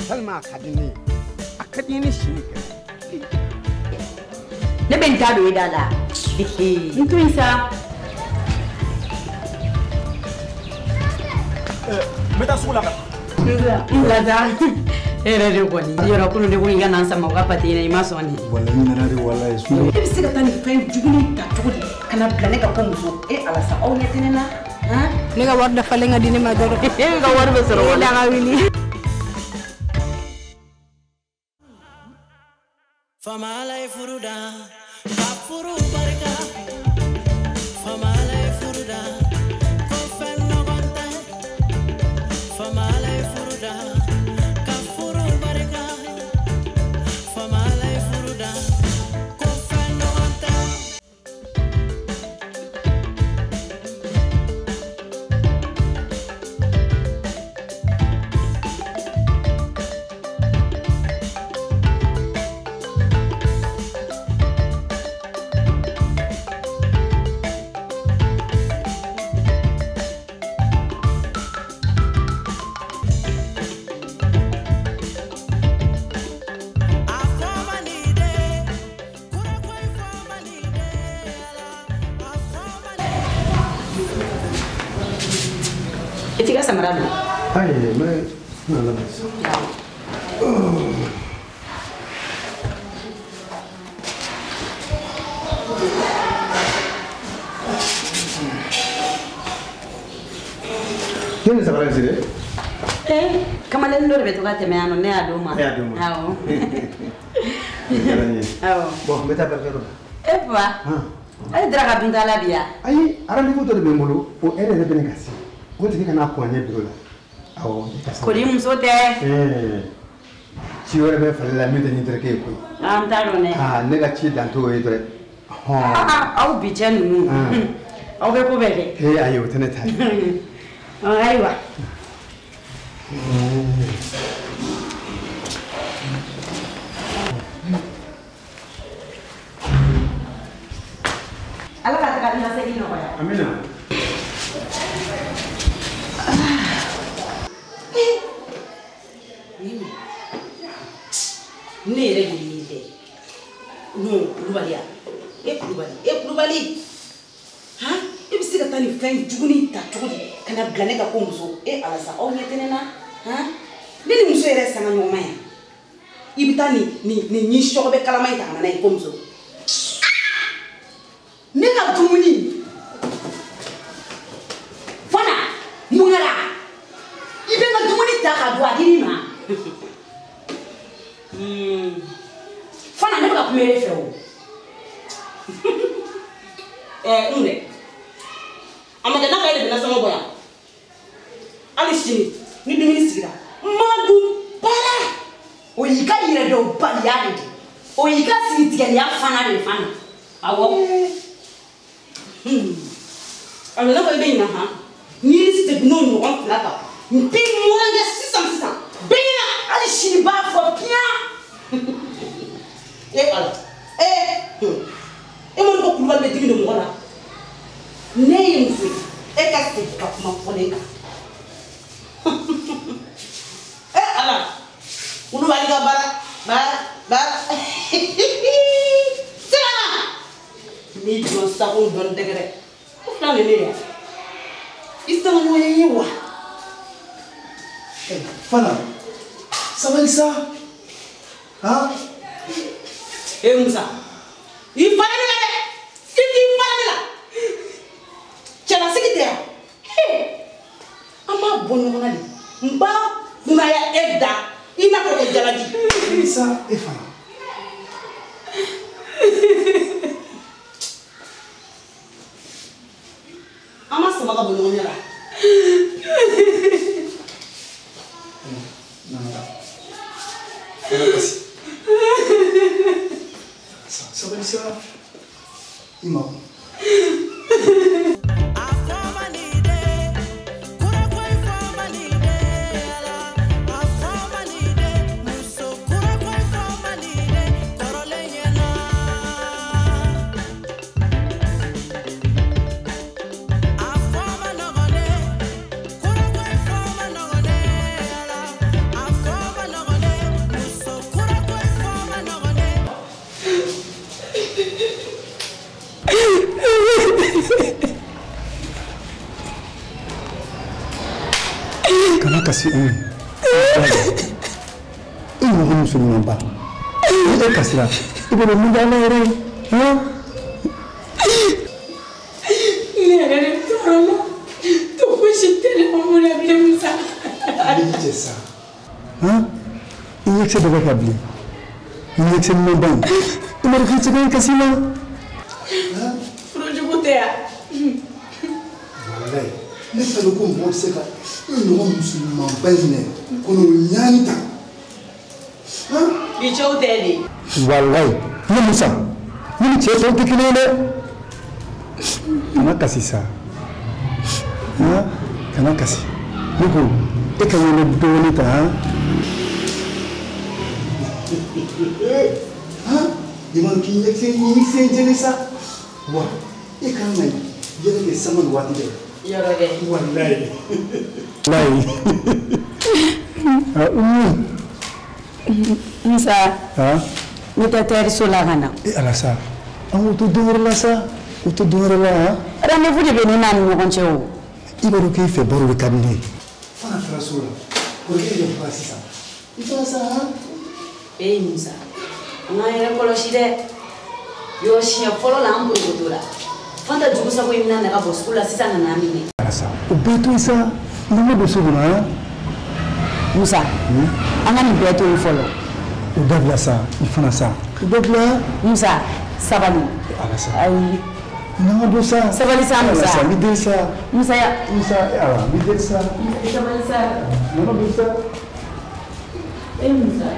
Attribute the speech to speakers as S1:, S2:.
S1: Tellement a ka di ne ye. A ka di ne sini kɛ.
S2: Ne bɛ n ta don i da la. N to yen sa.
S3: N bɛ taa sugu la ka.
S2: N bila taa. E yɛrɛ de kɔni. Yɔrɔ kunun de ko i ka na n sama u ka pate in na i ma sɔn de.
S1: Walayi n nana de walayi.
S2: E bɛ se ka taa nin fɛn jugu ta cogo di ka na bila ne ka ko muso e ala sa aw ɲɛ tɛ ne na.
S4: Ne ka wari dafalen ka di ne ma dɔrɔn.
S2: E ka wari bɛ sɔrɔ
S4: wala. E da ka wuli.
S5: Faama Ala ye furu da, ka furu barika. Faama Ala ye furu da, ko fɛn nɔgɔn tɛ. Faama Ala ye furu da, ka furu barika. Faama Ala ye furu da, ko fɛn nɔgɔn tɛ.
S2: I t'i ka samara don.
S1: Ayi, n bɛ na labɛn sisan. Ne ni samara in siri.
S2: Kamalen dɔ de bɛ to ka tɛmɛ yan nɔ, ne y'a d'o ma.
S1: E y'a d'o ma.
S2: Awɔ.
S1: O diyara n ye.
S2: Awɔ.
S1: Bon, n bɛ taa baarakɛyɔrɔ la.
S2: E fa. E Dira ka dun t'a la bi yan.
S1: Ayi, rendez-vous dɔ de bɛ n bolo, o heure yɛrɛ bɛ ne ka se. O tigi kana kɔn ɲɛ bureau la. Awɔ.
S2: Kori muso tɛ.
S1: Ci wɛrɛ bɛ fali la min tɛ n terikɛ ye koyi.
S2: An t'a dɔn dɛ.
S1: Aa ne ka ci dan t'o ye dɛ.
S2: Aw bi cɛ ninnu. Aw bɛ ko bɛɛ kɛ.
S1: Ee ayi o tɛ ne ta ye.
S2: Ayiwa. Ala ka taga ni ka segin nɔgɔya.
S1: Amina.
S2: Ne yɛrɛ de ye nin kɛ. Non, Kulubali ya. E Kulubali, e Kulubali. Han? E bɛ se ka taa nin fɛn jugunin ta cogo di ka na bila ne ka ko muso? E ala sa aw ɲɛ tɛ ne na. Han? Ne ni muso yɛrɛ sanga ɲɔgɔn ma yan. I bɛ taa nin nin nin ɲin sɔgɔbɛ kalama in ta ka na n'a ye ko muso. Ne ka dumuni. Fana, mun kɛra? I bɛ n ka dumuni ta ka don a dir'i ma. Fana ne bɛ ka kuma e fɛ o. N dɛ. A ma kɛ n'a ka e de bɛ nasɔngɔ bɔ yan. Hali sini ni dumuni sigira, n ma dun baara. O y'i ka yɛrɛdɔnbaliya de ye. O y'i ka sigitigɛliya fana de ye fana. Awɔ. A bɛ n'a fɔ i bɛ ɲinɛ han. N'i seginn'o ɲɔgɔn fila kan, n b'i mɔrɔn kɛ sisan sisan. Bɛɛ ɲɛna hali sini b'a fɔ piyan. E ala, e ma ko Kulubali bɛ dimi don mɔgɔ la. Ne ye muso ye, e ka segin ka kuma fɔ ne kan. E ala, Kulubali ka baara, baara, baara. Sira! N'i jɔ sago dɔn dɛgɛrɛ. O fila de ne ye. I sanga ɲɔgɔn ye wa?
S1: Fana, sabali sa. Han?
S2: E Musa, i fara ne la dɛ! I t'i fara ne la! Cɛlasigi tɛ yan. An b'a bɔ ɲɔgɔn na de. N b'a kunnaya e da i n'a fɔ ko jalaji.
S1: Sa e fana.
S2: An ma sama ka bɔ ɲɔgɔn ɲɛ la.
S1: Sabali sa. I ma.
S5: A
S1: kasi Umu. E ɲɔgɔn muso ɲumanba. E kasira. I bɛ mun da ne yɛrɛ ye? Han?
S4: Ne yɛrɛ de tɔɔrɔ la. To fosi tɛ ne Umu la bilen Musa.
S1: Ne cɛ sa. Han? I ɲɛkisɛ dɔ bɛ ka bilen. I ɲɛkisɛ ɲumanba in. I ma dɔn k'i cɛ ka ɲi kasi la.
S4: Furujugu tɛ yan.
S1: Walayi. Ne t'a dɔn ko mɔgɔ bɛ se ka i ɲɔgɔn muso ɲumanba in minɛ ko n'o ɲaani ta.
S2: Bi cɛw tɛ de.
S1: Walayi ne Musa ne ni cɛ tɔw tɛ kelen ye dɛ. Kana kasi sa. Kana kasi. Ne ko e ka ɲɛnɛ dɔɔnin ta han. I ma dɔn k'i ɲɛkisɛ jɛlen sa. Wa e kan ka yɛlɛ kɛ sama ni waati bɛɛ.
S2: Yɔrɔ dɛ.
S1: Walayi. Walayi. Umu.
S3: Musa.
S1: Han?
S3: Ne tɛ tɛriso la ka na.
S1: E ala sa. An k'o to don wɛrɛ la sa. O to don wɛrɛ la han.
S3: Rendez-vous de bɛ ne n'a ni ɲɔgɔn cɛ o.
S1: I b'a dɔn k'e fɛ baro de ka di ne ye. Fana taara so la. Kɔrɔkɛ de bɔra sisan. I taara sa han.
S2: Ee Musa, an k'an yɛrɛ kɔlɔsi dɛ. Yɔrɔ siɲɛ fɔlɔ la an bolokoto la. Fanta jugu sago in bɛna na ka bɔ sugu la sisan ka n'a minɛ.
S1: Ala sa. O bɛɛ to yen sa. N'an ma don so kɔnɔ han.
S3: Musa, an ka nin bɛɛ to yen fɔlɔ.
S1: O dabila sa, i fana sa. O dabila.
S3: Musa, sabali.
S1: Ala sa.
S3: Ayi.
S1: N'an ka don sa.
S3: Sabali sa Musa.
S1: Ala sa, n b'i deli sa.
S3: Musa ya.
S1: Musa, ala, n b'i deli sa.
S3: Sabali sa.
S1: N'an ka don sa.
S3: Eh Musa.